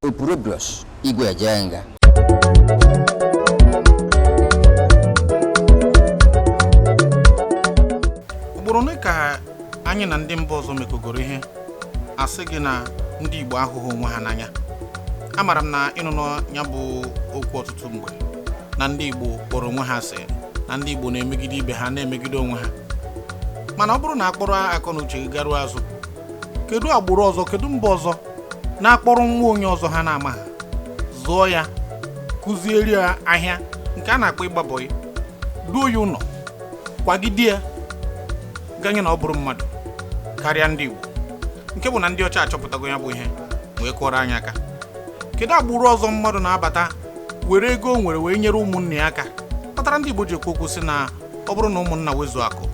Opurobios Igwe Ejenga. Ugboro ole ka anyị na ndị mba ọzọ mekọgoro ihe, asị gị na ndị Igbo ahụghị onwe ha n'anya? Amara m na ịnụ ya bụ okwu ọtụtụ mgbe, na ndị Igbo kpọrọ onwe ha asị, na ndị Igbo na-emegide ibe ha, na-emegide onwe ha. Mana ọ bụrụ na akpọrọ akọ na uche gị garuo azụ, kedu agbụrụ ọzọ, kedu mba ọzọ na-akpọrọ nwa onye ọzọ ha na-ama ha, zụọ ya, kụziere ya ahịa nke a na-akpọ ịgba bọyị, duo ya ụlọ, kwagide ya ganye na ọ bụrụ mmadụ karịa ndị Igbo, nke bụ na ndị ọcha achọpụtago ya bụ ihe wee kụọrọ anyị aka? Kedu agbụrụ ọzọ mmadụ na-abata were ego o nwere wee nyere ụmụnne ya aka, kpatara ndị Igbo ji ekwu okwu sị na ọ bụrụ na ụmụnna wezuo akụ,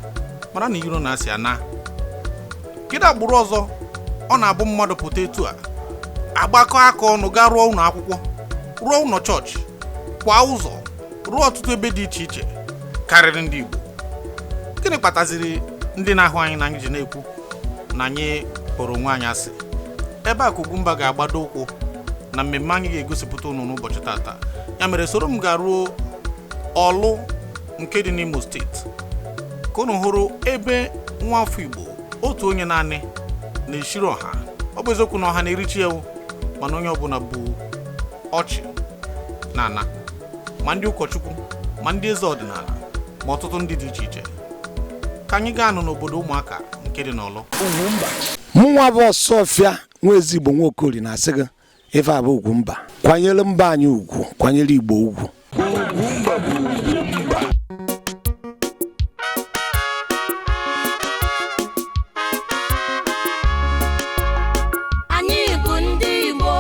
mara na iro na-asị ana? Kedu agbụrụ ọzọ ọ na-abụ mmadụ pụta etu a, agbakọ aka ọnụ gaa rụọ ụlọ akwụkwọ, rụọ ụlọ chọọchị, kwa ụzọ, rụọ ọtụtụ ebe dị iche iche karịrị ndị Igbo? Gịnị kpataziri ndị na-ahụ anyị na anyị ji na-ekwu na anyị kpọrọ onwe anyị asị? Ebe a ka Ugwumba ga-agbado ụkwụ na mmemme anyị ga-egosipụta unu n'ụbọchị tata. Ya mere, soro m garuo Ọlụ nke dị n'Imo Steeti ka unu hụrụ ebe nwa afọ Igbo otu onye naanị na-eshiri ọha. Ọ bụ eziokwu na ọha na-erichi ewu, mana onye ọbụla bụ ọchị na ana, ma ndị ụkọchukwu, ma ndị eze ọdịnala, ma ọtụtụ ndị dị iche iche. Ka anyị gaa nụ n'obodo Ụmụaka nke dị n'Ọlụ. Mụnwa bụ Ọsọfịa nwa Ezigbo Nwaokori na-asị gị, ife a bụ Ugwumba. Kwanyere mba anyị ugwu, kwanyere Igbo ugwu. Ugwumba bụ Ugwumba. Anyị bụ ndị Igbo,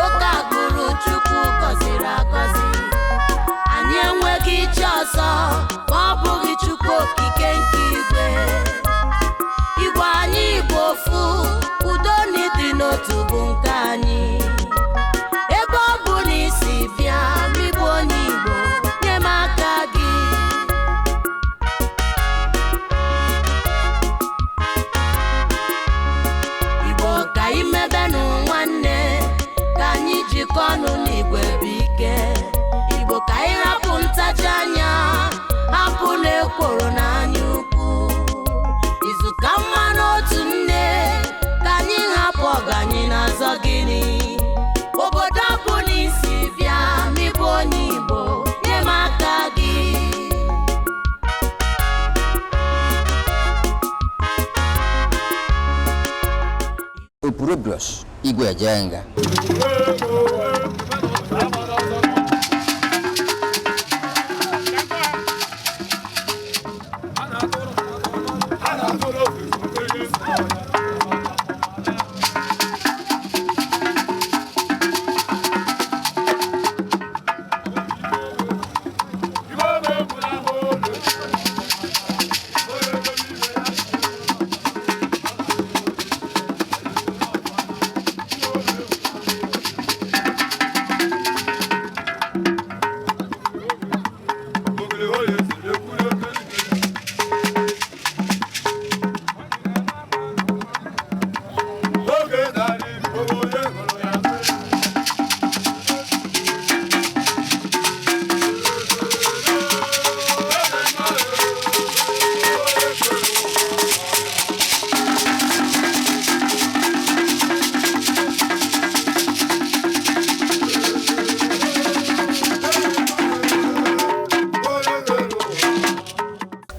oke agbụrụ Chukwu gọziri agọzi. Anyị enweghị chi ọzọ ma ọ bụghị Chukwu Okike nke igwe. Igwe anyị bụ ofu, udo na ịdị n'otu bụ nke anyị. Ebe ọ bụ na isi bịa, ma ịbụ onye Igbo, nye m aka gị. Igbo, ka imebenụ nwanne, ka anyị jikọọ ọnụ n'igwe bụ ike. Igbo, ka anyị hapụ ntachi anya, hapụ na ekworo n'anya ukwu. Izu ka mma n'otu nne, ka anyị hapụ ọganyị na-azọ gịnị. Obodo bụ na isi bịa, ma ịbụ onye Igbo, nye m aka gị. Opurobios Igwe Ejenga.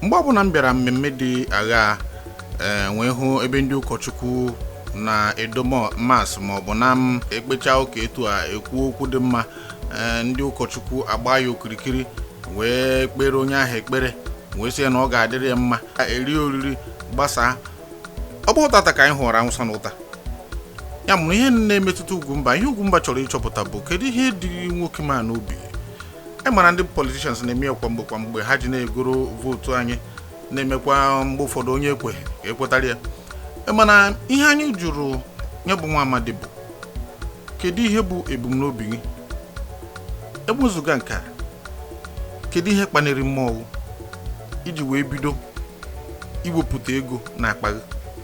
Mgbe ọbụla m bịara mmemme dị agha, ee, wee hụ ebe ndị ụkọchukwu na-edo mass maọbụ na m ekpecha ụka etu a, ekwu okwu dị mma, ee, ndị ụkọchukwu agba ya okirikiri wee kpere onye ahụ ekpere, wee sị ya na ọ ga-adịrị ya mma, eri oriri gbasaa. Ọ bụ tata ka anyị hụrụ awụsa na ụta ya mụrụ ihe na-emetụta Ugwumba. Ihe Ugwumba chọrọ ịchọpụta bụ kedu ihe dị nwoke ma n'obi. Anyị mara ndị politicians na-eme ya kwa mgbe kwa mgbe, ha ji na-egoro vootu anyị, na-emekwa mgbe ụfọdụ onye ekweghị ka ekwetara ya. Mana ihe anyị jụrụ ya bụ nwa amadi bụ kedu ihe bụ ebumnobi gị? Ewezụga nke a, kedu ihe kpaniri mmụọ iji wee bido iwepụta ego na akpa gị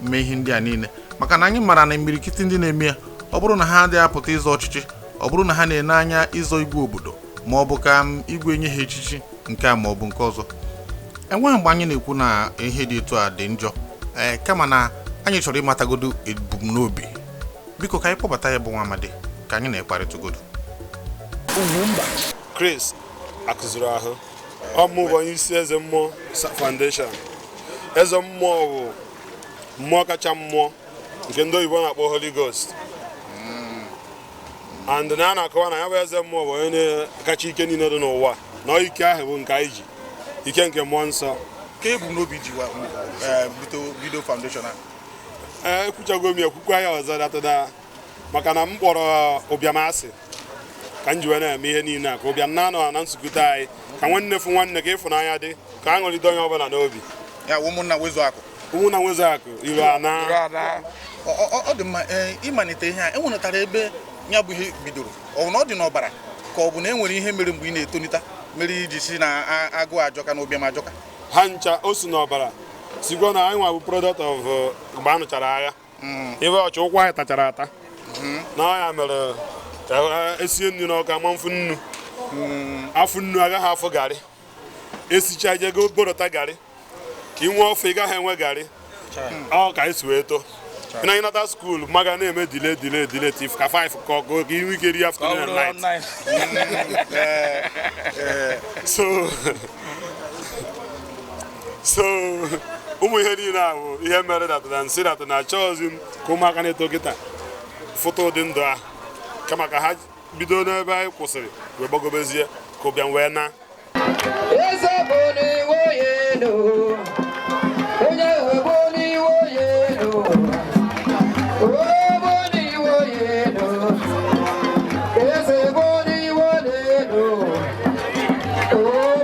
mee ihe ndị a niile? Maka na anyị mara na imirikiti ndị na-eme ya, ọ bụrụ na ha adịghị apụta ịzọ ọchịchị Ọ bụrụ na ha na-ene anya ịzọ igwe obodo, ma ọ bụ ka m igwe nye ha echichi nke a ma ọ bụ nke ọzọ, enweghị mgbe anyị na-ekwu na ihe dị etu a dị njọ. Ee, kama na anyị chọrọ ịmatagodo ebumnobi. Biko, ka anyị kpọbata ya bụ nwa amadi ka anyị na-ekparịtagodo. Chris akụziri ahụ ọ mụ bụ onye isi Eze Mmụọ Foundation. Eze Mmụọ bụ mmụọ kacha mmụọ nke ndị oyibo na-akpọ Holy Ghost, and na a na-akọwa na ya bụ eze mmụọ bụ onye kacha ike niile dị n'ụwa, na ọ ike ahụ bụ nke anyị ji, ike nke mmụọ nsọ. Ka ebumnobi ji bido foundation a? Ee, ekwuchago m ya, ekwukwa ya ọzọ datụda, maka na m kpọrọ ụbịam asị ka m ji wee na-eme ihe niile a, ka ụbịam na-anọ na nzukọta anyị, ka nwanne fụ nwanne, ka ịfụnanya dị, ka aṅụrịdo onye ọbụla n'obi. Ya ụmụnna wezu akụ. Ụmụnna nwezu akụ iru ana. Ọ dị mma. Ee, ịmalite ihe a, enwenatara ebe ya bụ ihe bidoro, ọ bụ na ọ dị n'ọbara, ka ọ bụ na e nwere ihe mere mgbe ị na-etonita mere iji si na agụụ ajọka na ụbịam ajọka? Ha ncha o si n'ọbara, sikwa na anyị nwa bụ product of mgbe a nụchara agha, ibe ọchụ ụkwụ anyị tachara ata na ọ ya mere esie nnu n'ọka ama mfụ nnu, afụ nnu agaghị afụ garị, esicha jego borota garị ka ị nwee ofe, ị gaghị enwe garị. Ọ ka anyị si wee too na anyị nata school maga na-eme delay, delay, delay till ka 5 ka ọ ka ị nwee ike rie afternoon and night. So ụmụ ihe niile a bụ ihe mere that na nsị that na achọghịzi m ka ụmụaka na-eto kịta fụta ụdị ndụ ahụ, kama ka ha bido n'ebe anyị kwụsịrị wee gbagobezie ka ụbịam wee na. Eze bụ n'iwe elu, onye bụ n'iwe elu, o bụ n'iwe elu, eze bụ n'iwe elu, o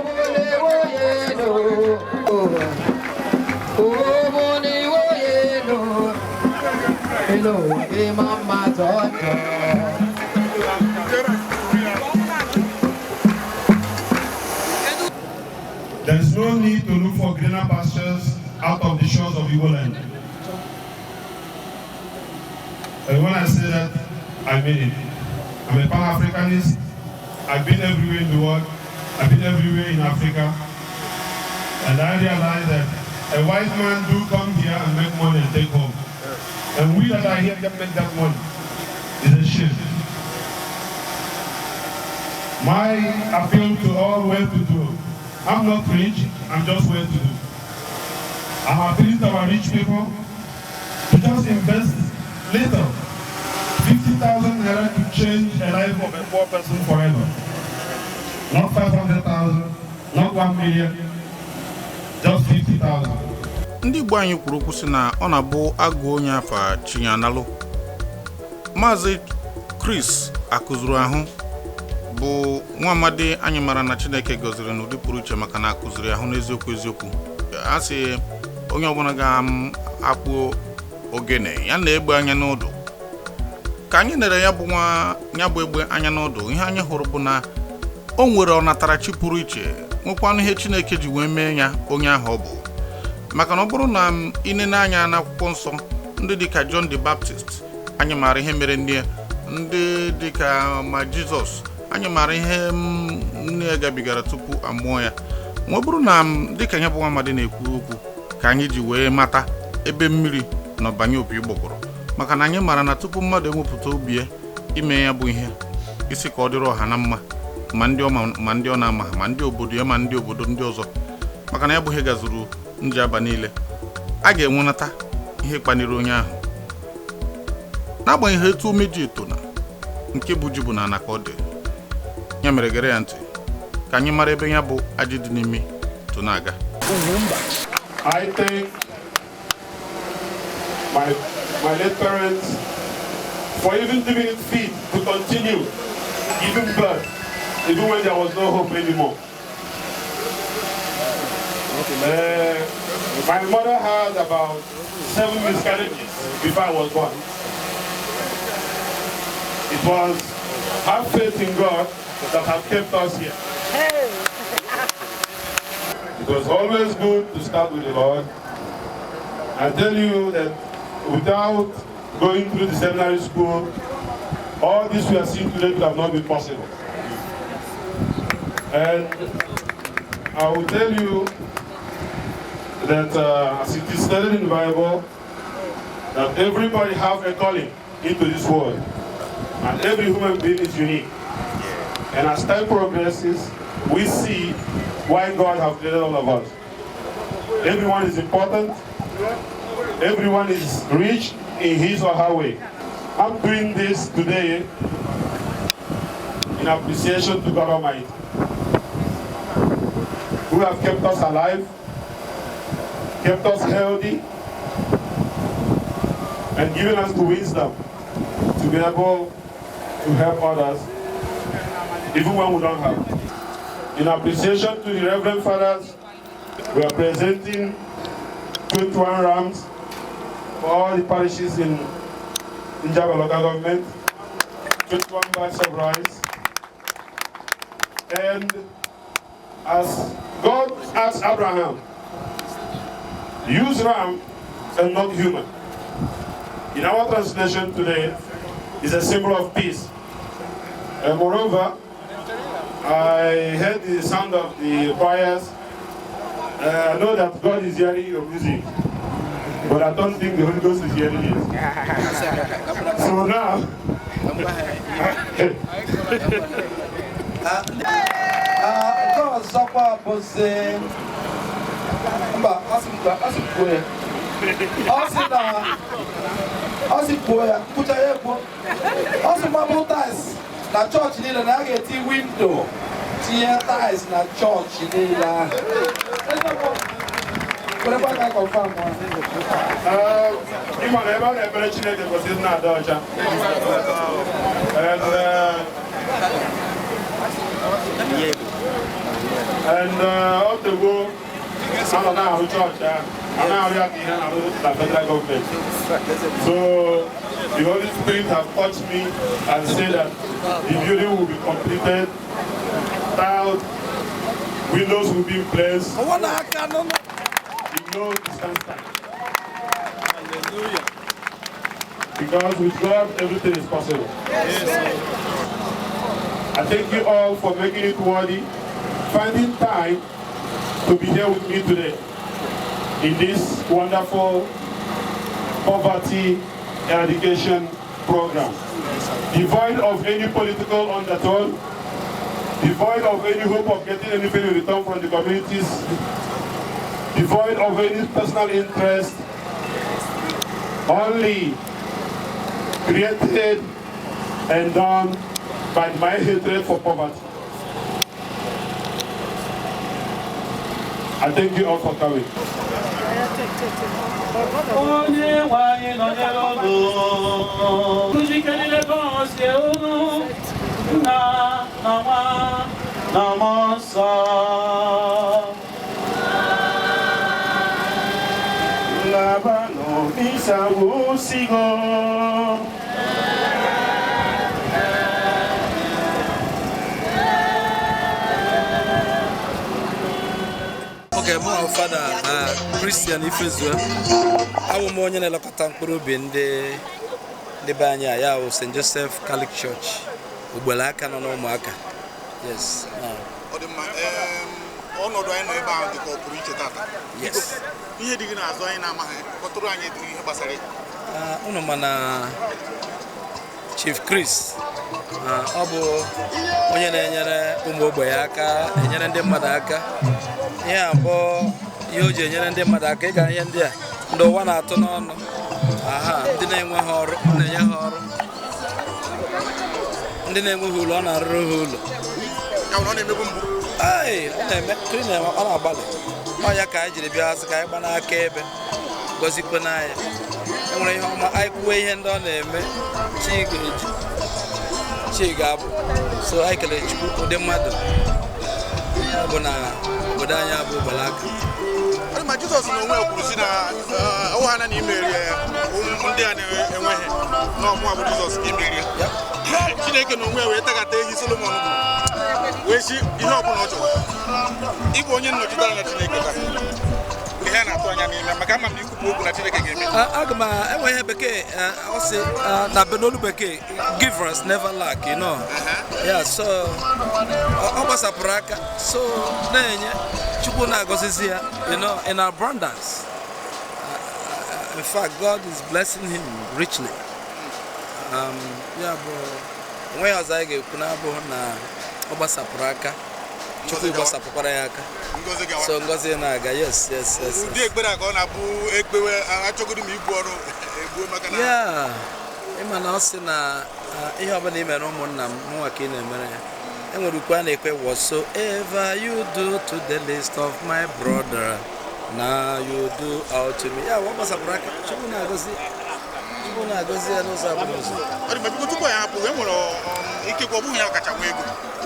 bụ n'iwe elu, o bụ n'iwe elu, elu ụwa gị ma mma tọtọ. There is no need to look for greener pastures out of the shores of Igbo land. And when I say that, I mean it. I'm a Pan-Africanist. I've been everywhere in the world. I've been everywhere in Africa. And I realize that a white man do come here and make money and take home. And we that are here can make that money. It's a shame. My appeal to all well-to-do, I'm not rich, I'm just well-to-do. I'm appealing to our rich people to just invest little, 50,000 naira to change a life of a poor person forever. Not 500,000, not 1 million, just 50,000. Ndị Igbo anyị kwuru okwu sị na ọ na-abụ agụ onye afa chinyanalụ. Maazị Chris akụzuru ahụ bụ nwa amadi anyị mara na Chineke gọziri n'ụdị pụrụ iche, maka na akụziri ahụ n'eziokwu eziokwu. A sị onye ọbụla ga-akpụ ogene ya na egbe anya n'ọdụ, ka anyị nere ya bụ nwa ya bụ egbe anya n'ọdụ, ihe anyị hụrụ bụ na o nwere ọnatarachi pụrụ iche, nwekwanụ ihe Chineke ji wee mee ya onye ahụ ọ bụ. Maka na ọ bụrụ na m inene anya n'akwụkwọ nsọ, ndị dịka John the Baptist, anyị maara ihe mere nne ya. Ndị dịka ma Jizọs, anyị maara ihe nne ya gabigara tupu amụọ ya. Ma ọ bụrụ na m dịka ya bụ nwa amadi na-ekwu okwu, ka anyị ji wee mata ebe mmiri na ọbanye opi gbọgbọrọ, maka na anyị maara na tupu mmadụ ewepụta obi ya ime ya bụ ihe isi ka ọ dịrị ọha na mma, ma ndị ọ ma ndị ọ na-ama, ma ndị obodo ya, ma ndị obodo ndị ọzọ, maka na ya bụ ihe gazuru njaba niile, a ga-enwenata ihe kpaniri onye ahụ. N'agbanyeghị etu umeji eto na nke bụ ji bụ na ana ka ọ dị ya mere, gere ya ntị ka anyị mara ebe ya bụ ajị dị n'imi to na-aga. I thank my late parents for even giving it feet to continue giving birth, even when there was no hope anymore. My mother had about 7 miscarriages before I was born. It was her faith in God that had kept us here. It was always good to start with the Lord. I tell you that without going through the seminary school All this we are seeing today would have not been possible. And I will tell you that as it is stated in the Bible, that everybody have a calling into this world, and every human being is unique. And as time progresses, we see why God has created all of us. Everyone is important. Everyone is rich in his or her way. I'm doing this today in appreciation to God Almighty, who have kept us alive, kept us healthy, and given us the wisdom to be able to help others, even when we don't have. In appreciation to the Reverend Fathers, we are presenting 21 rams for all the parishes in Njaba local government, 21 bags of rice. And as God asked Abraham, use ram and not human. In our translation today, is a symbol of peace. And moreover, I heard the sound of the choirs. I know that God is hearing your music, but I don't think the Holy Ghost is hearing it. So now, Nke ọzọkwa bụzi mba, asị m kwuo ya, ọ sị na ọ sị kwuo ya, kwucha ya ekwuo. Ọ sị marble tiles na chọọchị niile, na a ga-eti window, tinye tiles na chọọchị niile ahụ. Werekwa ka confirm. Ịma na ebe a na-ekpere Chineke kwesịrị na-adị ọcha. And ọ tego a nọ na-arụ chọọchị ahụ, a na-arụ ya ka ihe na-arụ na federal gọọmenti. So the Holy Spirit have touched me and said that the building will be completed, tiled, windows will be in place in no distant time. Because with God, everything is possible. I thank you all for making it worthy, finding time to be here with me today in this wonderful poverty eradication program. Devoid of any political undertone, devoid of any hope of getting anything in return from the communities, devoid of any personal interest, only created and done by my hatred for poverty. I thank you all for coming. Onye nwe anyị nọnyere unu. Njike niile gọzie unu, Nna na Nwa na Mmụọ Nsọ. Labanụ misa gwụsịgo. Oge mụ na Fada Christian Ifezue, awụ m onye na-elekọta mkpụrụ obi ndị be anyị a, ya bụ St. Joseph Catholic Church, Ugbele aka nọ n'ụmụaka. Yes. Ọ dị mma. Ọnọdụ anyị nọ ebe ahụ dị ka ọ pụrụ iche tata. Yes. Ihe dị gị n'azụ anyị na-amaghị, kpọtụrụ anyị ihe gbasara ya. Unu ma na Chief Chris, ọ bụ onye na-enyere ụmụ ogbenye aka, enyere ndị mmadụ aka. Ihe a bụ ihe o ji enyere ndị mmadụ aka, ịga ihe ndị a ndị ụwa na-atụ n'ọnụ, aha, ndị na-enweghị ọrụ ọ na-enye ha ọrụ, ndị na-enweghị ụlọ ọ na-arụrụ ha ụlọ. Ee, ọ na-eme ọ na-agbalị. Ọ ya ka anyị jiri bịa sị ka anyị gba n'aka ebe gọzikwa n'anya. E nwere ihe ọma anyị kwuo, ihe ndị ọ na-eme, chi ga-eji chi ga-abụ. So anyị kelere Chukwu ụdị mmadụ ọ bụ na obodo anyị abụ Ugbelaka. Ma Jizọs na onwe ya kwuru sị na ọwụ ha na na imeri ndị a na-enweghị na ọmụwa bụ Jizọs ka imeri ya. Chineke na onwe ya wee tagata ehi Solomon gburu, wee si ihe ọbụla ọ chọrọ. Ịbụ onye nnọchite anya Chineke taa, Ihe a na-atụ anya n'ime, maka ama m na ikwupụ okwu na Chineke ga-eme. Aga m enwe ihe bekee ọ sị na n'olu bekee, "Givers never lack." Yeah, so ọ gbasapụrụ aka, so na-enye, Chukwu na-agọzizi ya in abundance. In fact, God is blessing him richly. Ya bụ, onweghị ọzọ anyị ga-ekwu na-abụghị na ọ gbasapụrụ aka, Chukwu gbasapụkwara ya aka. Ngozi gawa. So ngozi na-aga, yes. Ụdị ekpere a ka ọ na-abụ ekpewe, achọgodo m ibu ọrụ egbuo maka na Ya, ịma na ọ sị na ihe ọbụla ị mere ụmụnna m, mụnwa ka ị na-emere ya. Enwere ukwe a na-ekwe, "Whatsoever you do to the least of my brother, now you do unto me." Ya, ọ gbasapụrụ aka, Chukwu na-agọzi, Chukwu na-agọzi ya n'ụzọ abụrụ ụzọ. Ọ dị mma. Biko, tupu anyị hapụ, e nwere ikekwe ọ bụghị ya ọkacha nwe ego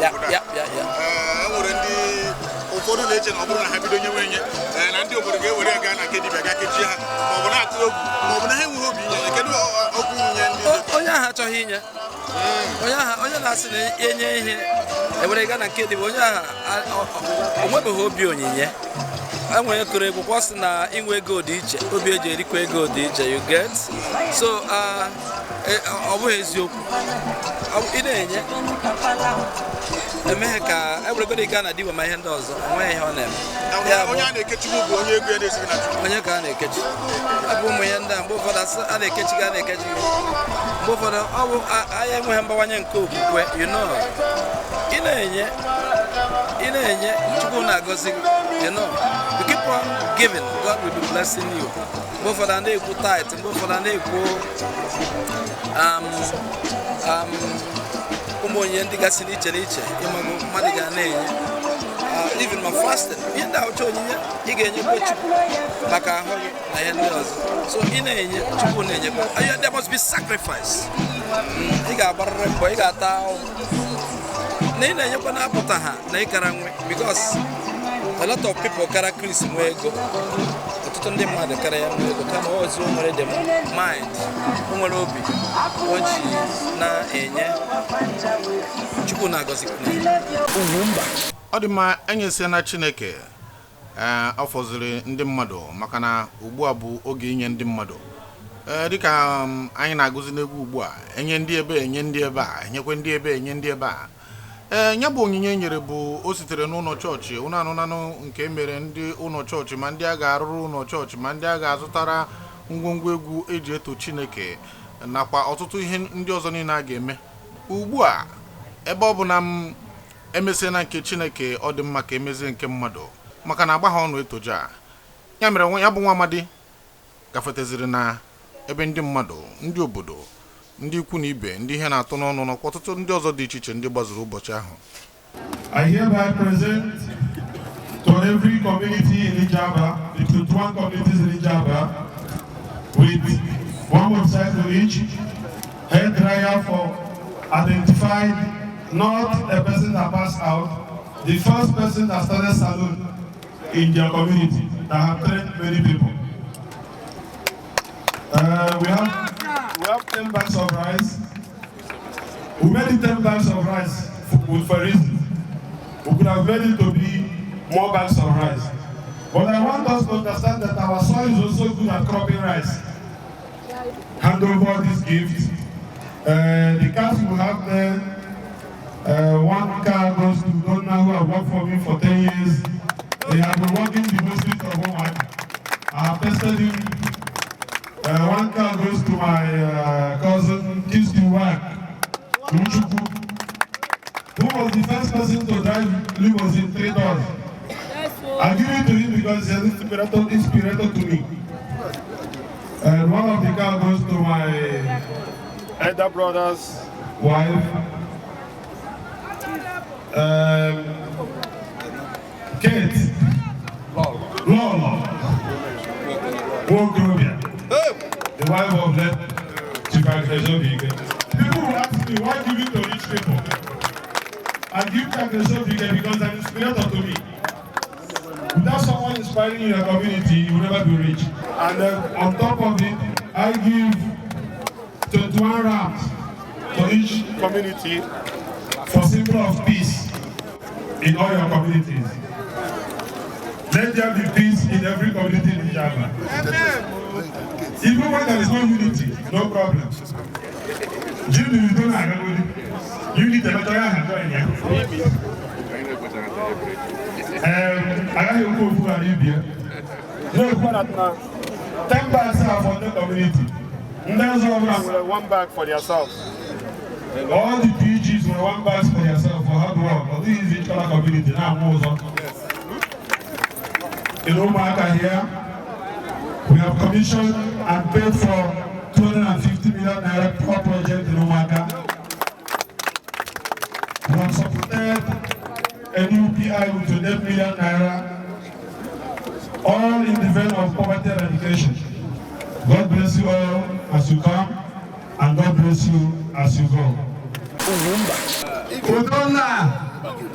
obodo a. Ya. Ee, e nwere ndị ụfọdụ na-eche na ọ bụrụ na ha bido nyewe enye, na ndị obodo ga-ewere ya gaa na nke dibịa gaa kechie ha, ma ọ bụ na-atụ egwu, ma ọ bụ na ha enweghị obi inye. Kedu okwu inye ndị Onye ahụ achọghị inye, onye ahụ, onye na-asị na enye ihe ewere gaa na nke dibịa, onye ahụ o nwebeghị obi onyinye. Enwere kụrụ egwu kwa, sị na inwe ego dị iche, obi eji erikwa ego dị iche, you get? So ọ bụghị eziokwu. Ị na-enye, emeghe ka eweregoro gaa na dibịa ma ihe ndị ọzọ, enweghị ihe ọ na-eme. Ya bụ onye a na-ekechigbu bụ onye ego ya na-esighị na Chukwu. Onye ka a na-ekechi? Ọ bụ ụmụ ihe ndị a. Mgbe ụfọdụ asị a na-ekechi gị, a na-ekechi gị. Mgbe ụfọdụ ọ bụ anyị enweghị mbawanye nke okwukwe. Ị na-enye, ị na-enye, Chukwu na-agọzi gị. You keep on giving, God will be blessing you. Mgbe ụfọdụ a na-ekwu tithe, mgbe ụfọdụ a na-ekwu ụmụ onyinye ndị gasị n'iche n'iche, ịmago mmadụ ga na-enye. Even ma fasting, ihe ndị ahụcha onyinye ị ga-enyekwa Chukwu maka ahụ gị na ihe ndị ọzọ. So ị na-enye, Chukwu na-enyekwa. There must be sacrifice. Ị ga-agbarịrị mbọ, ị ga-ata ahụhụ na ị na-enyekwa, na-apụta ha na ịkara nwe, because a lot of people kara Chris nwee ego. Ọtụtụ ndị mmadụ kara ya nwee ego, kama ozi o nwere the mind, o nwere obi o ji na-enye, Chukwu na-agọzikwa ya. Ọ dị mma. Enyesia na Chineke, ee, ọ fọziri ndị mmadụ, maka na ugbu a bụ oge inye ndị mmadụ. Ee, dịka anyị na-agụzi n'egwu ugbu a, enye ndị ebe, enye ndị ebe a, enyekwe ndị ebe, enye ndị ebe a. Ee, ya bụ onyinye e nyere bụ o sitere n'ụlọ chọọchị, ụlọ anụnanụ nke e mere ndị ụlọ chọọchị, ma ndị a ga-arụrụ ụlọ chọọchị, ma ndị a ga-azụtara ngwongwo egwu eji eto Chineke, nakwa ọtụtụ ihe ndị ọzọ niile a ga-eme ugbu a. Ebe ọ bụ na m emezie na nke Chineke, ọ dị mma ka emezie nke mmadụ, maka na agba ha ọnụ etoja. Ya mere ya bụ nwa amadi gafeteziri na ebe ndị mmadụ, ndị obodo, ndị ikwu na ibe, ndị ihe na-atụ n'ọnụ, nakwa ọtụtụ ndị ọzọ dị iche iche ndị gbazuru ụbọchị ahụ. I hereby present to every community in Njaba, the 21 communities in Njaba, with one motorcycle each, hair dryer for identified, not a person that passed out, the first person that started salon in their community that have trained many people. We have 10 bags of rice. We made it 10 bags of rice for a reason. We could have made it to be more bags of rice. But I want us to understand that our soil is also good at cropping rice. Hand over this gift. The cars we have there, one car goes to Donna, who have worked for me for 10 years. They have been working the most of Umuaka. I have tested him. One car goes to my cousin, Kisti Wak, Uchuku, who was the first person to drive limousine three doors. I give it to him because he's an inspirator to me. And one of the car goes to my elder brother's wife, Kate Lolo Wokrobia, the wife of late Chief Agresobike. People will ask me, why give it to rich people? I give to Agresobike because an inspirator to me. Without someone inspiring in your community, you will never be rich. And then on top of it, I give 21 rams to each community for symbol of peace in all your communities. Let there be peace in every community in Njaba. Even when there is no unity, no problem. Jiri n'udo na-agagodi. Unity emechara ya ha join ya. Agaghị ekwu okwu ghara ibie. Na-ekwu na 10 bags are for the community. Ndị ọzọ ọbụla nwere one bag for themselves. All the PGs nwere one bag for themselves for hard work. Ọ dịghị izi ịchọla community na-amụ ụzọ. In Umuaka here, we have commissioned and paid for 250 million naira power project in Umuaka. We have supported a new PI with 28 million naira, all in the vein of poverty eradication. God bless you all as you come, and God bless you as you go. Udonna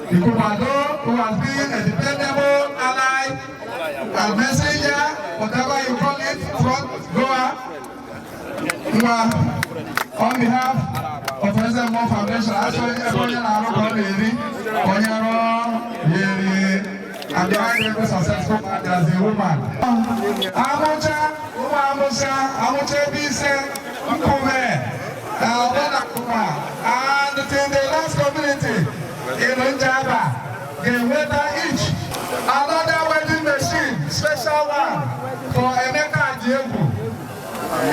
Ikumado, who has been a dependable ally and messenger, whatever you call it, front goer. Ngwa, on behalf of SMO Foundation, actually, everyone na-arụ ka ọ na-eri, onye rụọ ya erie, and behind every successful man there is a woman. Amụcha, ụmụ amụcha, amụcha ebe ise, nkume, Ọbọdakụma, and in the last community in Njaba, ga-enweta each another welding machine, special one for Emeka Adiegwu.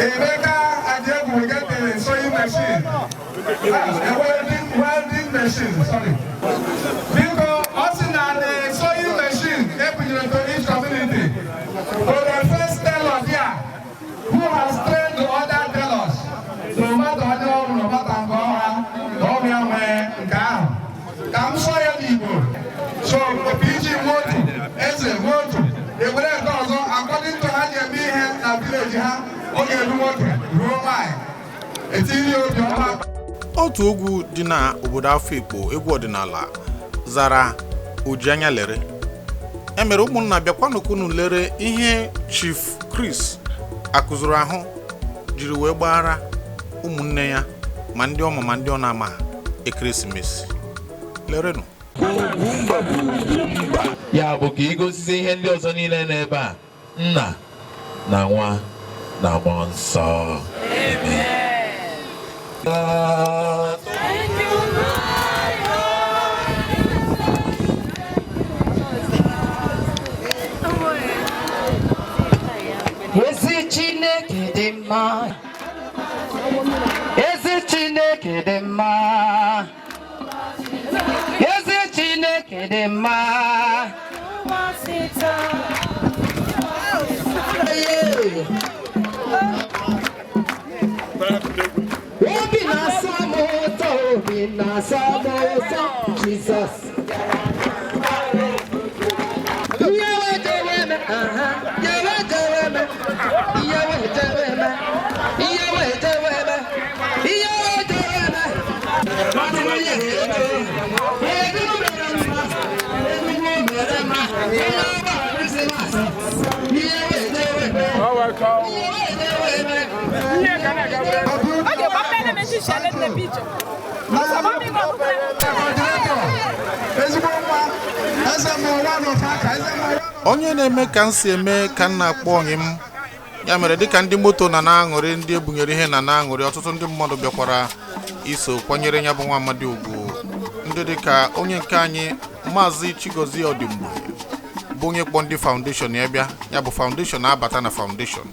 Emeka Adiegwu will get the sewing machine, a welding machine, sorry. Biko, ọ sị na the sewing machine ebunyere to each community. For the first tailor there, who has trained the other tailors, no matter onye ọrụ, no matter nke ọha, na ọ bịa nwee nke ahụ. Ka m sụọ ya n'Igbo. So, PG nwotu, eze nwotu, ewere nke ọzọ, according to ha ji eme ihe na village ha, ọ ga-eru nwoke ruo nwaanyị. Etiri ya obi ọma. Otu egwu dị na obodo Afikpo, egwu ọdịnala zara ojianya lere e mere ụmụnna bịakwanụkunu lere ihe Chief Chris akụzuru ahụ jiri wee gbara ụmụnne ya ma ndị ọma ma ndị ọ na-ama ekeresimesi lerenụ. Ya bụ ka ị gosizie ihe ndị ọzọ niile n'ebe a, nna na nwa na mmụọ nsọ. Amen. Ezi Chineke dị mma, ezi Chineke dị mma, ezi Chineke dị mma. Obi na-asọ m ụtọ, obi na-asọ m ụtọ, Jizọs. Yewe jewe me, aha, yewe jewe me, yewe jewe me, yewe jewe me, yewe jewe me. Mmadụ onye ego, ego mere mma, ego mere mma, onye ọba Krismas, yewe jewe me, yewe jewe me. Okay, papel me xixi na picture. Ezigbo nwa, eze m ụwa n'ofe aka, eze m ụwa. Onye na-eme ka m si eme ka m na-akpọ onye m ya mere dịka ndị moto na na-aṅụrị, ndị ebunyere ihe na na-aṅụrị, ọtụtụ ndị mmadụ bịakwara iso kwanyere ya bụ nwa amadi ugwu, ndị dịka onye nke anyị Maazị Chigozie Ọdịmgbe bụ onye kpọ ndị foundation ya bịa, ya bụ foundation na-abata na foundation.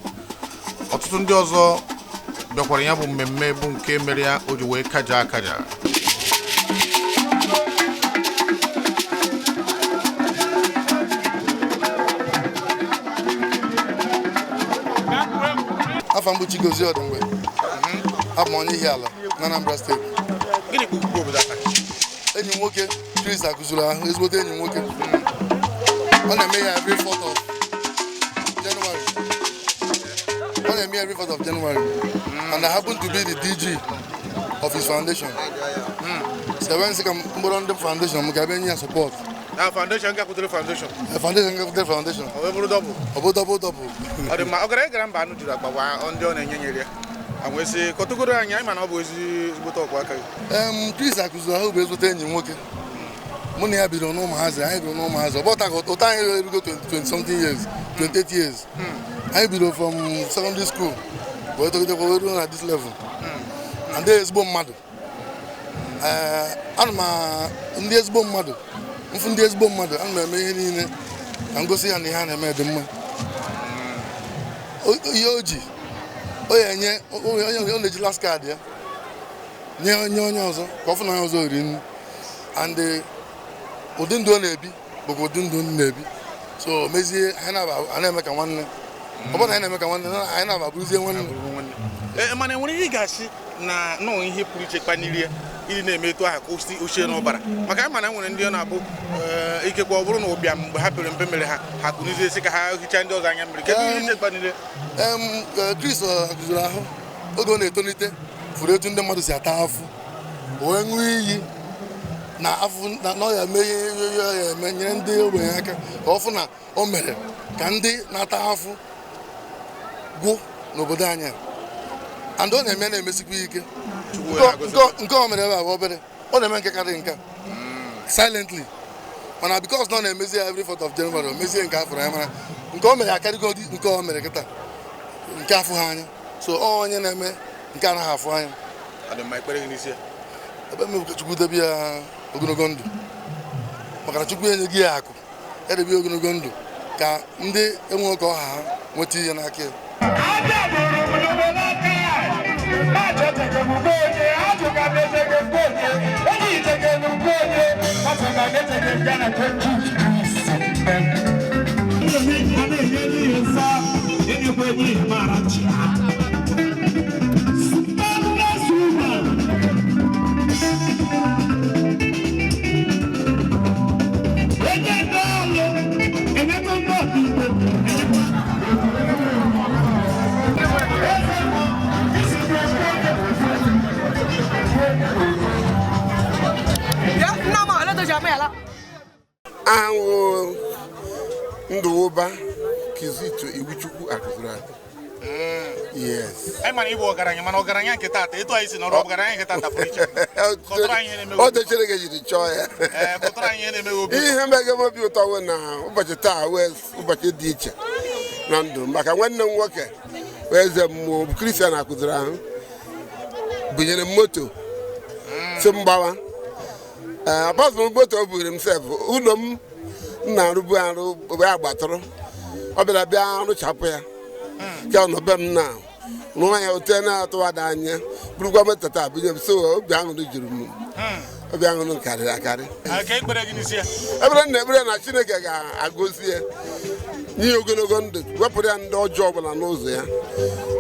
Ọtụtụ ndị ọzọ bịakwara ya bụ mmemme bụ nke mere ya o ji wee kaja akaja. Afọ mbụ Chigozie Ọdịmgbe, abụ m onye Ihiala na Anambra steeti. Gịnị bụ ugwu obodo aka? Enyi m nwoke Chris akụziri ahụ, ezigbote enyi m nwoke. Ọ na-eme ya every 4th of January. Ọ na-eme ya every 4th of January. And I happen to be the DG of his foundation. So when ka mkpụrụ ndị foundation m ka ebe nye ya support. Na foundation gakwutere foundation. Foundation gakwutere foundation. Ọ bụrụ double. Ọ bụ double double. Ọ dị mma, ọ gara ịgara mba anụ juru akpa gwa ndị ọ na-enye nyere ya. Anwesị kọtụgoro anyị, anyị mana ọ bụ ezigbote ọkwa aka gị. Chris akụziri ahụ bụ ezigbote enyi m nwoke. Mụ na ya bidoro n'ụmụazị, anyị bidoro n'ụmụazị. Ọ bụ ụta anyị erugo 20 something years. 28 years. Anyị bido from secondary school wee togidekwa wee ruo na this level. And ezigbo mmadụ. Ee, ana m ndị ezigbo mmadụ, mfu ndị ezigbo mmadụ, ana m eme ihe niile ka m gosi ya na ihe a na-eme dị mma. Ihe o ji o ya enye onye ọ na-eji last card ya nye onye onye ọzọ ka ọ fụ na onye ọzọ ri nri. And ụdị ndụ ọ na-ebi bụkwa ụdị ndụ m na-ebi, so mezie anyị na-eme ka nwanne. Ọ bụrụ na anyị na-eme ka nwanne, anyị na-abụrụzie nwanne. Ee, mana enwere ihe ị ga-asị na nọọ ihe pụrụ iche kpaniri ya ịdị na-eme etu ahụ ka ochie n'ọbara, maka ama na nwere ndị ọ na-abụ ikekwe ọ bụrụ na ụbịam mgbe ha pere mpe mere ha ha kụnizie sị ka ha hichaa ndị ọzọ anya mmiri. Kedu ihe iche kpaniri? Chris guzoro ahụ oge ọ na-etolite furu etu ndị mmadụ si ata afụ, o wee ṅụọ iyi na afụ na ọ ya eme ihe ya eme nyere ndị ogbenye aka, ka ọ fụ na o mere ka ndị na-ata afụ gwụ n'obodo anyị. And ọ na-eme na-emesikwa ike. Nke ọ mere ebe a bụ obere, ọ na-eme nke karịrị nke silently, mana because na ọ na-emezi ya every 4th of January, o mezie nke afọrọ ya, mara nke o mere akarịgo nke o mere kịta nke afụ ha anya. So ọ onye na-eme nke anaghị afụ anya. Ebe m bụ Chukwu debe ya ogologo ndụ, maka na Chukwu enyeghị ya akụ, ya debe ya ogologo ndụ ka ndị enwe ka ọha ha nweta ihe n'aka ya. Ahụ Ndụwụba Kizito Iwuchukwu akụziri atọ. Yes. Anyị mara ịbụ ọgaranya, mana ọgaranya nke taata etu anyị si nọrọ ọgaranya nke taata pụrụ iche. Kọtụrụ anyị ihe na-eme Ọ dị Chineke jiri chọọ ya. Ee, kọtụrụ anyị ihe na-eme obi. Ihe mege m obi ụtọ wụ na ụbọchị taa wee ụbọchị dị iche na ndụ, maka nwanne m nwoke wee eze mmụọ bụ Kristian akụziri ahụ bunyere m moto si m gbawa. Apọsụl moto o buru m sef, ụlọ m na-arụbu arụ wee gbatụrụ, ọ bịara bịa rụchapụ ya ka ọ nọ be m na rụọ ya ote na-atụwada anya, burukwa moto taa bunye m. So obi aṅụrị juru m, obi aṅụrị karịrị akarị. Ebere na ekpere na Chineke ga-agọzi ya nye ya ogologo ndụ, wepụrụ ya ndị ọjọọ ọbụla n'ụzọ ya.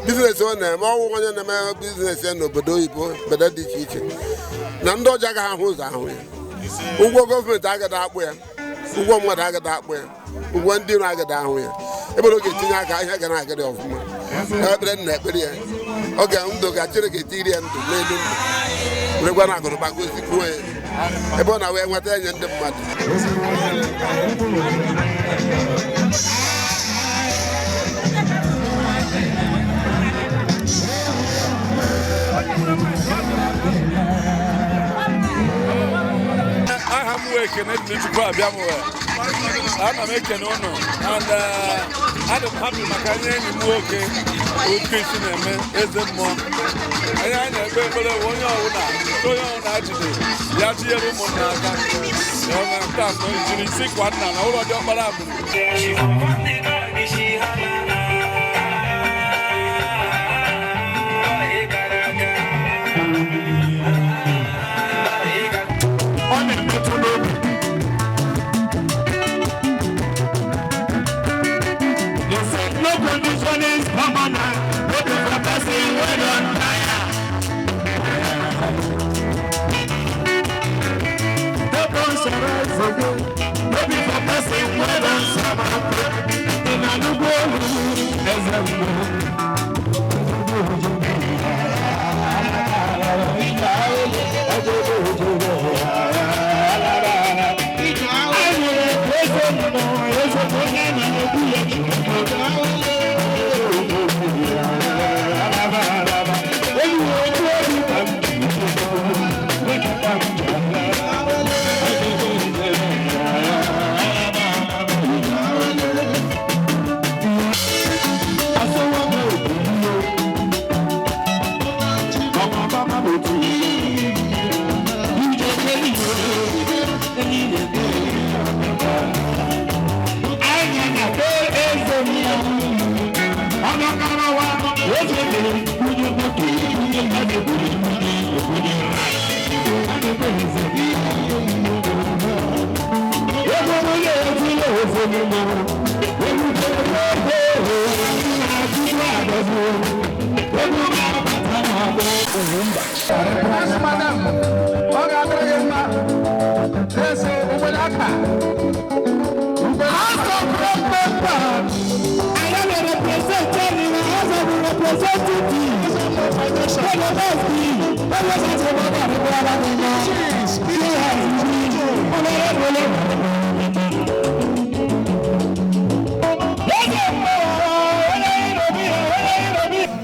Bizines ọ na-eme, ọwụ onye na-eme bizines ya n'obodo oyibo, obodo dị iche iche, na ndị ọjọọ agaghị ahụ ụzọ ahụ ya. Ụgwọ gọọmenti agaghị akpụ ya, ụgwọ mmadụ agaghị akpụ ya, ụgwọ ndị iro agaghị ahụ ya. Ebe ọ ga-etinye aka ihe ga na-agịrị ọfụma. Ekpere na ekpere ya oge ndụ ga Chineke etiri ya ndụ n'elu ndụ, werekwa na akụnụba gozikwuo ya ebe ọ na-wee nweta enye ndị mmadụ. Aha m wee Ekene Chukwu abịa m wee ana m ekene ụnụ and adị m happy maka ihe enyi m nwoke Chris na-eme eze mmụọ. Anyị anyị na-ekpe ekpere onye ọbụla nke onye ọbụla jide ya tinyere ụmụnna aka ya na nke a na jiri isi kwa nna na ụlọ dị ọkpara agbụrụ.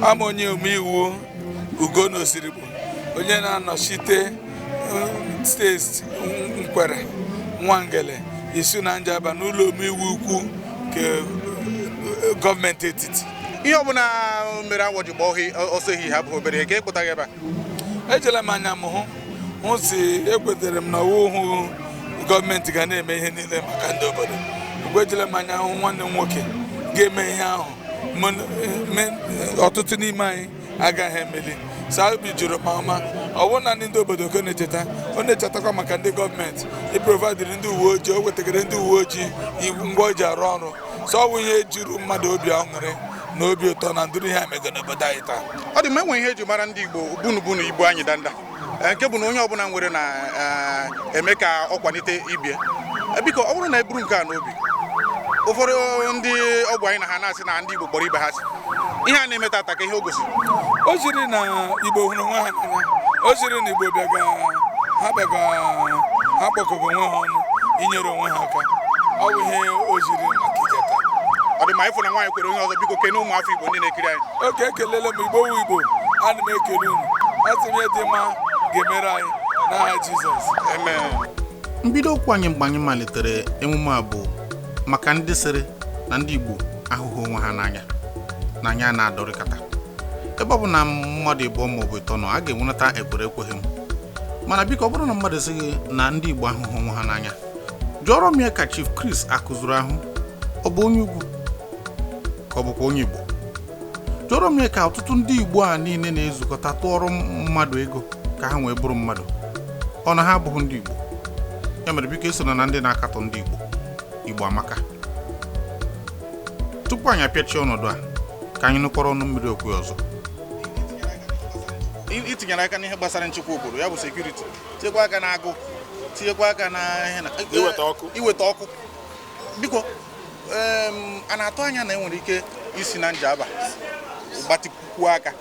Ama onye omeiwu Ugonna Ozirigbo, onye na-anọchite steeti Nkwere Nwangele Isu na Njaba n'ụlọ omeiwu ukwu nke gọọmenti etiti. Ihe ọbụla mere awọ ji gbaa ọsọ ehihie ha bụ obere ka ekpụtaghị ebe a. Ejela m anya m hụ si ekwetere m na ọwụhụ gọọmenti ga na-eme ihe niile maka ndị obodo. Mgbe ejela m anya hụ nwanne m nwoke ga-eme ihe ahụ, ọtụtụ n'ime anyị agaghị emeli. Obi jụrụ m ọma, ọ bụrụ na ndị obodo ka ọ na-echeta, ọ na-echetakwa maka ndị gọọmenti ịprovaidịrị ndị uwe ojii, o wetagara ndị uwe ojii iwu ngwa o ji arụ ọrụ. So ọ bụ ihe juru mmadụ obi aṅụrị na obi ụtọ na ndụrụ ihe a mego n'obodo anyị taa. Ọ dị mma, enwe ihe eji mara ndị Igbo bunu Igbo anyị danda, nke bụ na onye ọbụla nwere na-eme ka ọ kwalite ibie. Biko, ọ bụrụ na e buru nke a n'obi, ụfọdụ ndị ọgwụ anyị na ha na-asị na ndị Igbo kpọrọ ibe ha asị, ihe a na-eme tata ka ihe o gosiri. O jiri na Igbo hụrụ onwe ha n'anya, o jiri na Igbo bịaga ha bịaga ha kpọkọgo onwe ha ọnụ inyere onwe ha aka. Ọ bụ ihe o jiri maka ije taa. Ọ dị ma ịfụ na nwaanyị kwere onye ọzọ. Biko kene ụmụafọ Igbo ndị na-ekiri anyị. Oke, ekelele m Igbo wu Igbo, ana m ekele unu. Asị m ihe dị mma ga-emere anyị n'aha Jizọs. Amen. Mbido okwu anyị mgbe anyị malitere emume a bụ maka ndị sịrị na ndị Igbo ahụghị onwe ha n'anya na anya na-adọrịkọta. Ebe ọ bụ na mmadụ ịbụọ maọbụ ịtọ nọ, a ga-enwenata ekwere ekweghị m. Mana biko, ọ bụrụ na mmadụ sịghị na ndị Igbo ahụghị onwe ha n'anya, jụọrọ m ya ka Chief Chris akụzuru ahụ, ọ bụ onye ugwu ka ọ bụkwa onye Igbo? Jụọrọ m ya ka ọtụtụ ndị Igbo a niile na-ezukọta tụọrọ mmadụ ego ka ha wee bụrụ mmadụ, ọ na ha abụghị ndị Igbo? Ya mere biko, esona na ndị na-akatọ ndị Igbo. Igbo amaka. Tupu anyị apịachie ọnọdụ a, ka anyị nụkọrọ ọnụ mmiri okwu ọzọ. Itinyere aka n'ihe gbasara nchekwa obodo, ya bụ security, tinyekwa aka na agụ, tinyekwa aka na ihe na iweta ọkụ. Iweta ọkụ. Biko, a na-atụ anya na enwere ike isi na Njaba gbatịkwuo aka?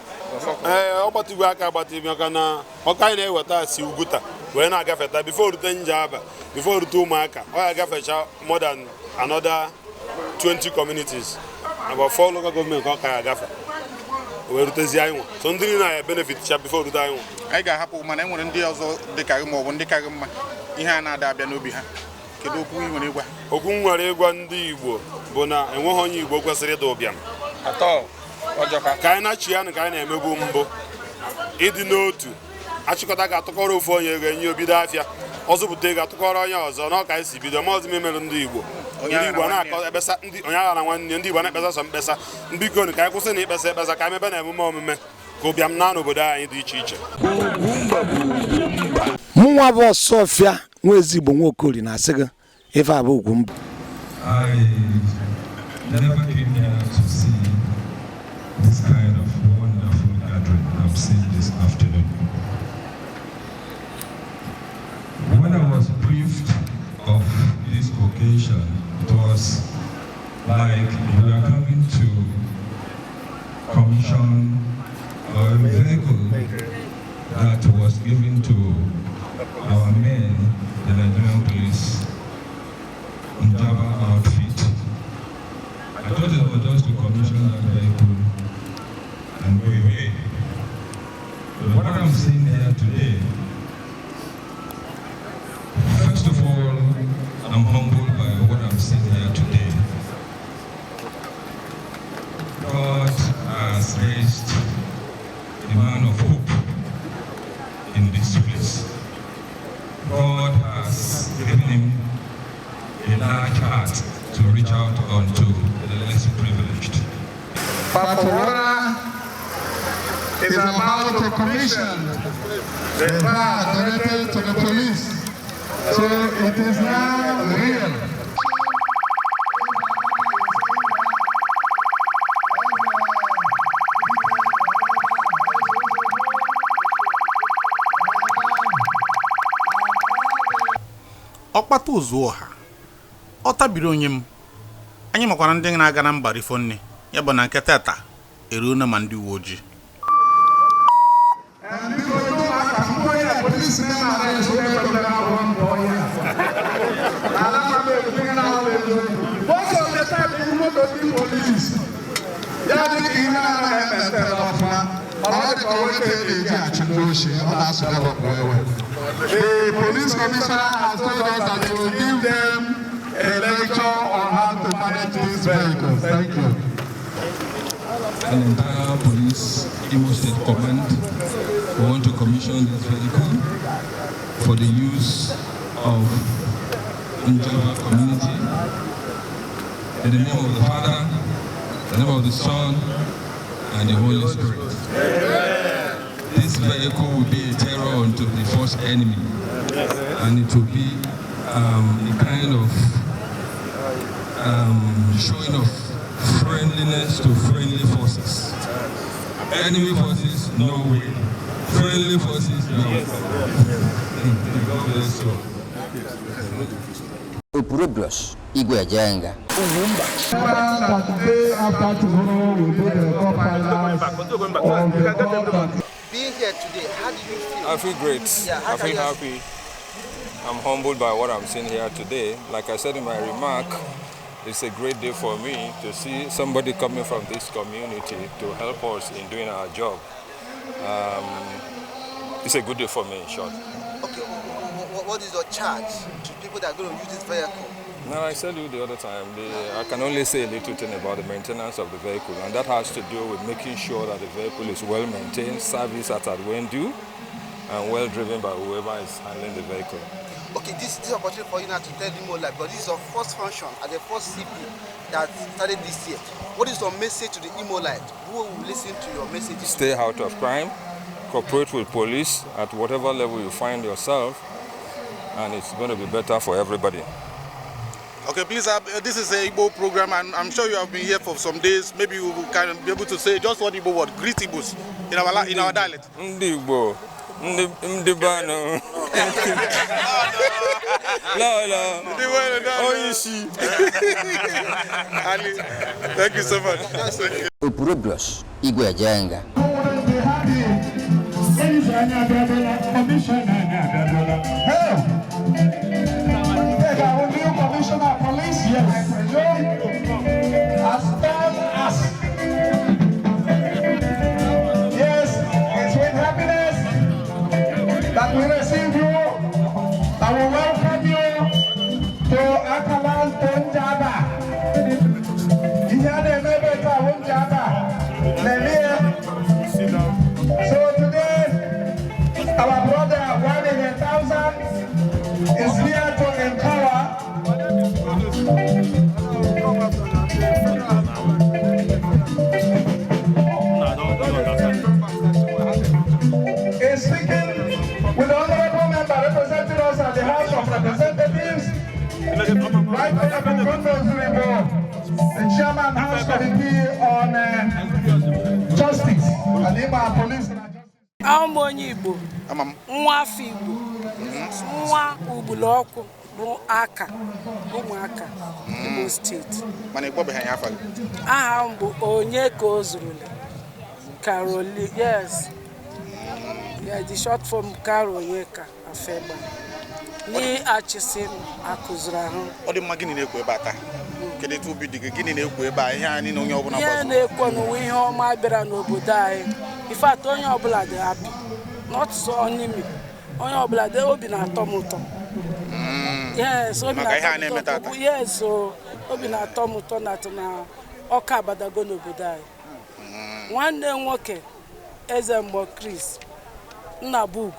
Ee, ọ gbatịgo aka agbatị, maka na ọkụ anyị na-eweta si Ugwuta wee na-agafeta before rute Njaba, before rute ụmụaka, ọ ya agafecha more than another 20 communities, about four local government ka ọ ka ya agafe wee rutezie anyị nwa. So ndị niile na benefit cha before rute anyị nwa. Anyị ga-ahapụ, mana e nwere ndị ọzọ dị ka gị ma ọ bụ ndị ka gị mma, ihe a na-ada abịa n'obi ha. Kedu okwu ị nwere ịgwa? Okwu m nwere ịgwa ndị Igbo bụ na enweghị onye Igbo kwesịrị ịda ụbịam. Ka anyị na-achị ya, ka anyị na-emebu mbụ, ịdị n'otu, achịkọta ga-atụkọrọ ofu onye ego enye obido afịa, ọzụpụta ego atụkọrọ onye ọzọ na ọka anyị si bido. Ma ọzọ memerụ ndị Igbo, ndị Igbo na-akọ ekpesa, ndị onye agha na nwanne, ndị Igbo na-ekpesa sọ mkpesa. Biko, ka anyị kwụsị na ikpesa ekpesa, ka anyị mebe na emume omume ka ụbịam na n'obodo anyị dị iche iche. Mụnwa bụ Ọsọfịa nwa ezigbo Nwaokori na-asị gị ife a bụ Ugwumba. I never came here to see this kind of wonderful gathering I'm seeing this afternoon. When I was briefed of this occasion, it was like we are coming to commission a vehicle that was given to our men, the Nigerian police, Njaba outfit. I thought it was just to commission that vehicle and go away. But what I'm seeing here today, first of all, I'm humbled by what I'm seeing here today. God has raised a man of hope in this place. God has given him a large heart to reach out unto the less privileged. Fafowora is about to commission the car donated to the police. So it is now real. Ọkpata ozu ọha ọ tabiri onye m anyị makwara ndị na-aga na mba rifo nne ya bụ na nke tata eruola ma ndị uwe ojii. Most of the time, you moto ndị police ya dị ka ihe anaghị emetere ọfụma, mana ọ dị ka nwoke na-eji achụ ndị oshi, ọ na-asụ gọvanọ ewe. The police commissioner has told us that he will give them a lecture on how to manage these vehicles. Thank you. An entire police Imo State Command, we want to commission this vehicle for the use of Njaba community. In the name of the Father, the name of the Son, and the Holy Spirit. This vehicle will be a terror unto the first enemy, and it will be a kind of showing of friendliness to friendly forces. Enemy forces, no way. Friendly forces, no. God bless you. Opurobios Igwe Ejenga. That day after tomorrow will be the cup finals of the cup. Being here today, how do you feel? I feel great. Yeah, how I feel can you- happy. I'm humbled by what I'm seeing here today. Like I said in my remark, it's a great day for me to see somebody coming from this community to help us in doing our job. It's a good day for me, in short. Okay, what is your charge to people that are going to use this vehicle? Now, I said you the other time, I can only say a little thing about the maintenance of the vehicle, and that has to do with making sure that the vehicle is well maintained, serviced at when due, and well driven by whoever is handling the vehicle. Okay, this opportunity for you now to tell Imo Life, because this is your first function as the first CP that started this year. What is your message to the Imo Life? Who will listen to your message? Stay out of crime, cooperate with police at whatever level you find yourself, and it's going to be better for everybody. Okay, please, this is a Igbo program, and I'm sure you have been here for some days. Maybe you can be able to say just one Igbo word, greet Igbos, in our dialect. Ndị Igbo, ndị be anụ. No, no. Oyishi. Ali, thank you so much. Opurobios Igwe Ejenga. Our new commissioner of police, yes, I presume, as tall as. Yes, it's with happiness that we receive you, that we welcome you to Akalan Njaba. Ihe a na-eme ebe taa bụ Njaba na-eme ya. So today, our brother, 1 in 1,000, is here to empower. Is speaking with the honorable member representing us at the House of Representatives, Right Honorable Gondo Zuribo, the Chairman House Committee on Justice and Ima Police. Ahụ m onye Igbo, nwa afọ Igbo, nwa Ugbulọkụ bụ aka ụmụaka Imo Steeti. Mana ị kpọbeghị anyị afa gị. Aha m bụ onye ka o zurule Caroli, yes. Yeah, the short form Caro Onyeka Afegba. Ni achịsị akụziri ahụ. Ọ dị mma. Gịnị na-ekwu ebe a taa? Kedu etu obi dị gị? Gịnị na-ekwu ebe a? Ihe anyị na onye ọbụla Ihe gbazuru. Na-ekwu n'ụwa, ihe ọma bịara n'obodo anyị. In fact, onye ọbụla dị happy. Not so only me. Onye ọbụla dị, obi na-atọ m ụtọ. Yes, obi Maka ihe a na-atọ m na-eme ụtọ. tata. Yes, o, obi na-atọ m ụtọ na na ọka abadago n'obodo anyị. Nwanne m nwoke, Eze Mgbọ Chris Nnabugu,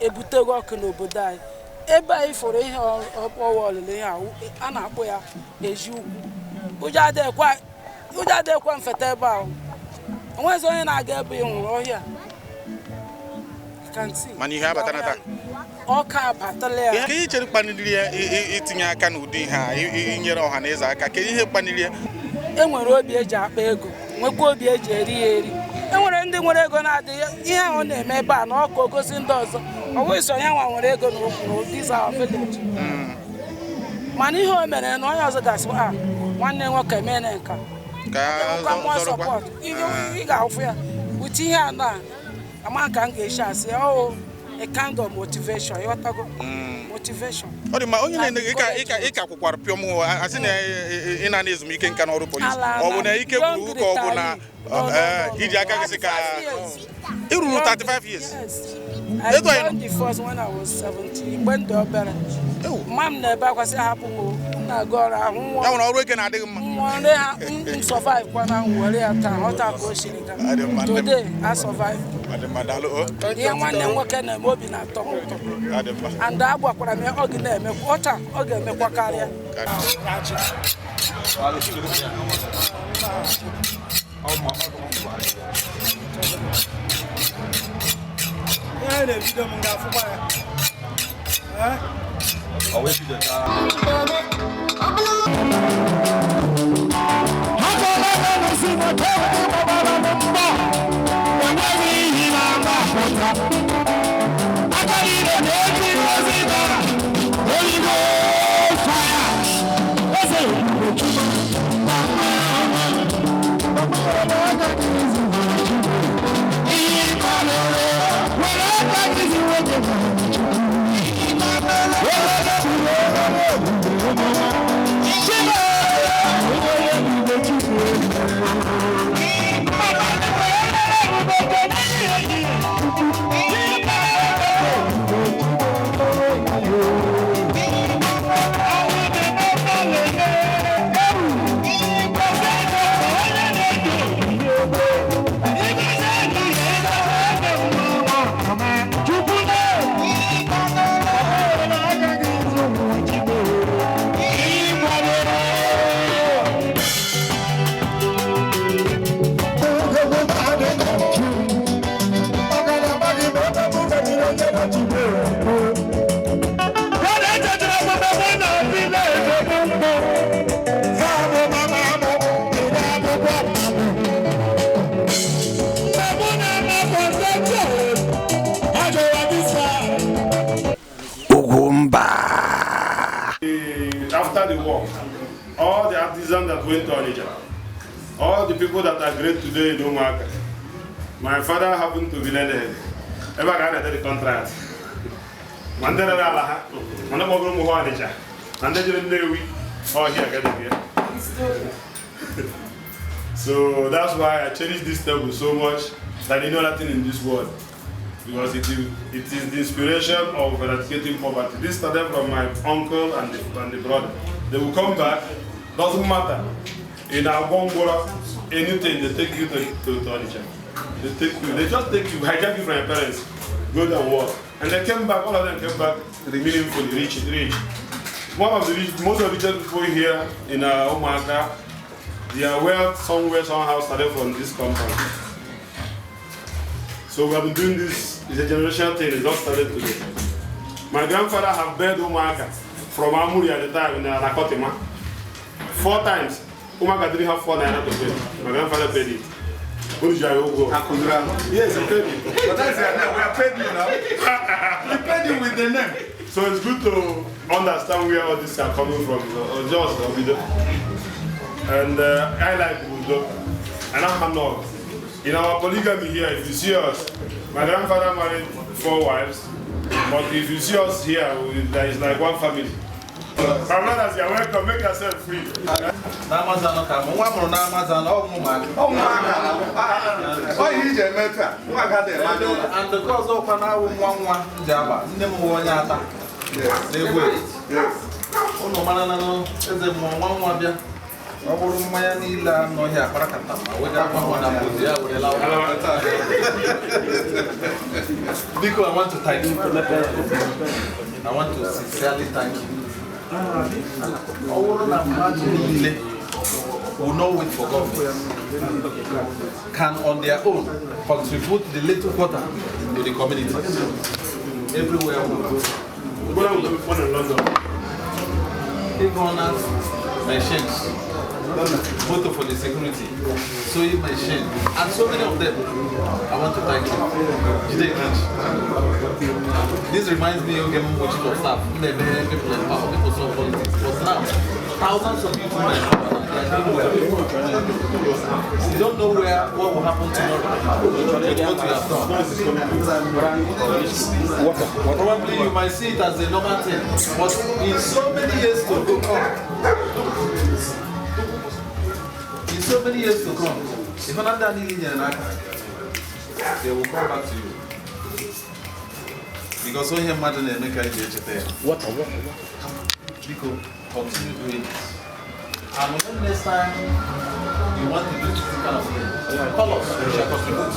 ebutego ọkụ n'obodo anyị. Ebe anyị fụrụ ihe ọkpọwa olile ihe a na-akpọ ya ezi ukwu. Ụjọ adịghịkwa mfeta ebe ahụ. Onwezi onye na-aga ebe ị nwụrụ ọhịa. Mana ihe abatana taa. Ọka abatala ya. Ka ihe chere kpaniri ya itinye aka n'ụdị ihe a, inyere ọha na eze aka, kedu ihe kpaniri ya? E nwere obi eji akpa ego, nwekwa obi eji eri ya eri. E nwere ndị nwere ego na-adịghị ihe ahụ na-eme ebe a na ọkụ ogosi ndị ọzọ. Ọ bụghị sọ ya nwa nwere ego na this our village. Mana ihe o mere na onye ọzọ ga-asị a nwanne nwoke mere nka. Ị ga-ahụfụ ya ụtụ ihe a na ama ka m ga-esi asị ọ a kind of motivation, ịghọtago? Motivation. Ọ dị mma, onye na-ene gị ka kwụkwara pịọm asị na ị na-ana ezumike nka n'ọrụ polisi. Ọ bụ na ike gwuru ka ọ bụ na iji aka gị sị ka ị ruru 35 years. I joined the force when I was 17. Mgbe m dị obere. Mma m na-ebe akwa sị hapụ m na-aga ọrụ ahụ nwa. Ya nwere ọrụ eke na-adịghị mma. Nwere ha m survive kwa na nwere ya taa ghọta ka o siri gaa. Today I survive. Ihe nwanne m nwoke na-eme obi na-atọ m ụtọ. And a gwakwara m ya ọ ga na-emekwa ọcha ọ ga-emekwa karịa. After the war, all the artisans that went to Onitsha, all the people that are great today in Umuaka, my father happened to be learned. Ever got the contract. Mandela Alaha, Manamogo Onitsha, and then oh here, get it here. So that's why I cherish this table so much that you know nothing in this world. Because it is the inspiration of eradicating poverty. This started from my uncle and the brother. They will come back, doesn't matter. In Agongora, anything, they take you to Onitsha. They take you, they just take you, hijack you from your parents, go there and work. And they came back, all of them came back meaningfully, rich, rich. One of the rich, most of the richest people here in Umuaka, their wealth somewhere, somehow started from this compound. So we have been doing this, it's a generational thing, it's not started today. My grandfather have buried Umuaka from Amuri at the time in Nakotima. 4 times. Umuaka didn't have 4 naira to pay. My grandfather paid it. Yes, he paid it. But that's your name, we have paid you now. We paid you with the name. So it's good to understand where all this are coming from. Just Obido. And I like Udo. And I'm not. In our polygamy here, if you see us, my grandfather married 4 wives, but if you see us here, there is like one family. My brothers, you are welcome, make yourself free. And the cause of an hour, 1 jaba, never one yata. Yes. Oh no, man, is a 1 ọ bụrụ mmanya niile anọghị akparakata ma wega akwa na mbozi ya were lawa. Biko, I want to thank you. I want to sincerely thank you. Ọ bụrụ na mmadụ niile will not wait for government, can on their own contribute the little quota to the community. Everywhere we go. Big honors, machines, motor for the security, sewing machine, and so many of them. I want to thank you. Jide Grant. This reminds me of Chief of Staff, people in power, people saw politics. But now, thousands of people are doing well. You don't know where what will happen tomorrow with what you have done. Probably you might see it as a normal thing, but in so many years to come, in so many years to come, if another they will come back to you. Because onye mmadụ na-eme ka anyị ji echeta ya. Biko, continue doing it. And when next time you want to do this kind of thing, call us, we shall contribute.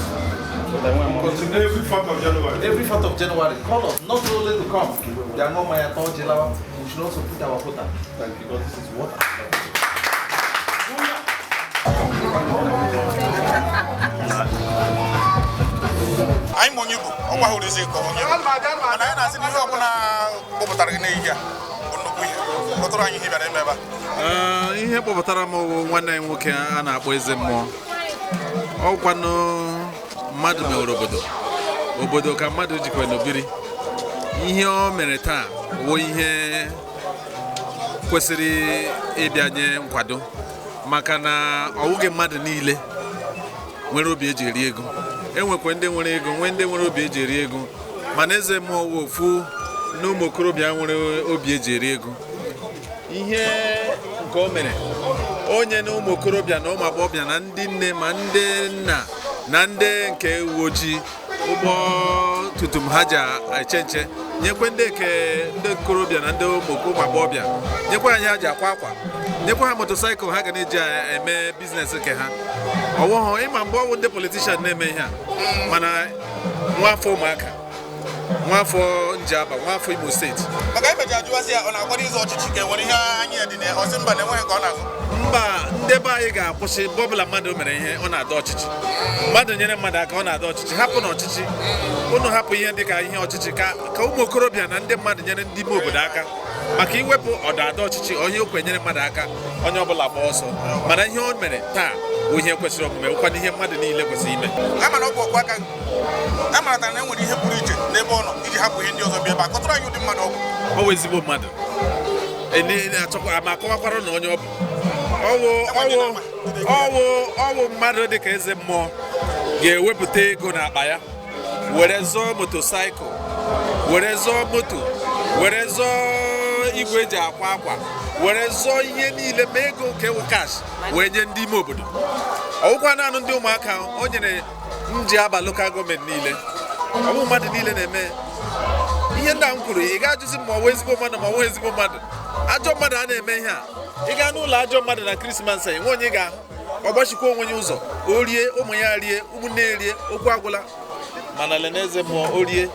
Contribute every 4th of January. Every 4th of January, call us, not only to come. They are not my Jilawa. We should also put our quota. Because this is what Anyị ma onye bụ ọ gwahụrụzi ka onye bụ mana anyị na-asị na ihe ọbụla kpọpụtara gị n'ehihie a bụ nnukwu ihe kpọtụrụ anyị ihe bịara ime ebe a. Ihe kpọpụtara m bụ nwanne anyị nwoke a na-akpọ eze mmụọ. Ọkwanụ mmadụ mewere obodo, obodo ka mmadụ jikwa n'obiri. Ihe o mere taa wụ ihe kwesịrị ịbịa nye nkwado, maka na ọ wụghị mmadụ niile nwere obi eji eri ego. Enwekwa ndị nwere ego, nwee ndị nwere obi eji eri ego, mana eze mmụọ wụ ofu na ụmụ okorobịa nwere obi eji eri ego. Ihe nke o mere, onye na ụmụ okorobịa na ụmụ agbọghọbịa na ndị nne ma ndị nna na ndị nke uwe ojii ụgbọ tutum ha ji eche nche, nyekwe ndị nke ndị okorobịa na ndị ụmụ agbọghọbịa, nyekwa anyị ha ji akwa akwa, nyekwa ha motosaịkụl ha ga na-eji eme biznes nke ha. Ọwụghụ ịma mgbe ọwụ ndị politishan na-eme ihe a, mana nwafọ ụmụaka, nwafọ Njaba, nwafọ Imo steeti. Maka imeji ajụwazi ya, ọ na-akwado ịzọ ọchịchị ka enwere ihe anyị dị na ọsị mba na enweghị ka ọ na-azụ. Mba, ndị be anyị ga-akwụsị mgbe ọbụla mmadụ mere ihe ọ na-adọ ọchịchị. Mmadụ nyere mmadụ aka ọ na-adọ ọchịchị, hapụ na ọchịchị. Unu hapụ ihe dị ka ihe ọchịchị ka ụmụ okorobịa na ndị mmadụ nyere ndị ime obodo aka. Maka iwepụ ọdọ adọ ọchịchị, onye okwe nyere mmadụ aka, onye ọbụla gba ọsọ. Mana ihe o mere taa bụ ihe kwesịrị omume, bụkwa ihe mmadụ niile kwesịrị ime. Ama na ọ bụ ọkwa aka a maratara na e nwere ihe pụrụ iche n'ebe ọ nọ iji hapụ ihe ndị ọzọ bịa ebe a. Kọtụrụ anyị ụdị mmadụ ọ bụ. Ọ bụ ezigbo mmadụ. Ma akọwakwara na onye ọ bụ. Ọwụ mmadụ dị ka eze mmụọ ga-ewepụta ego n'akpa ya were zọọ motosaịkụl, were zọọ moto, were zọọ igwe eji akwa akwa, were zọọ ihe niile ma ego nke wụ kash wee nye ndị ime obodo. Ọwụkwa naanị ndị ụmụaka, o nyere Njaba lokal gọọmenti niile. Ọ bụ mmadụ niile na-eme ihe ndị a m kwuru. Ị ga-ajụzi ma ọ wụ ezigbo mmadụ ma ọ wụ ezigbo mmadụ. Ajọ mmadụ a na-eme ihe a, ị gaa n'ụlọ ajọ mmadụ na Krismas a, enwe onye ga-ahụ ọ gbachikwa onwe ya ụzọ, o rie, ụmụ ya rie, ụmụnne rie, okwu agwụla. Mana Leneze mmụọ, o rie,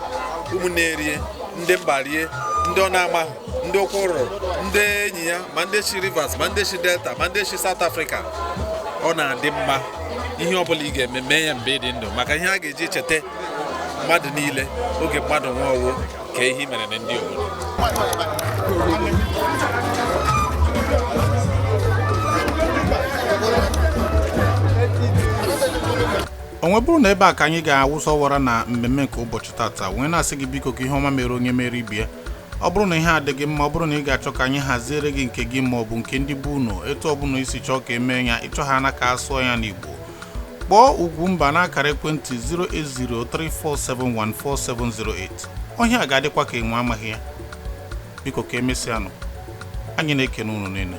ụmụnne rie, ndị mba rie, ndị ọ na-amaghị, ndị ụkwụ rụrụ, ndị enyi ya, ma ndị si Rivers, ma ndị si Delta, ma ndị si South Africa. Ọ na-adị mma ihe ọ bụla ị ga-eme, mee ya mgbe ị dị ndụ, maka ihe a ga-eji cheta mmadụ niile oge mmadụ nwụọ ọwụ ka ihe mere na ndị obodo. O nwebụrụ na ebe a ka anyị ga-awụsa ọwara na mmemme nke ụbọchị tata, wee na-asị gị biko ka ihe ọma mere onye mere ibie. Ọ bụrụ na ihe adịghị mma, ọ bụrụ na ị ga-achọ ka anyị haziere gị nke gị ma ọ bụ nke ndị bụ unu, etu ọbụla isi chọọ ka emee ya, ịchọ ha na ka a sụọ ya n'Igbo, kpọọ Ugwumba n'akara ekwentị 08034714708. Ọhịa ga-adịkwa ka enwe amaghị ya. Biko ka emesịanụ, anyị na-ekene unu niile.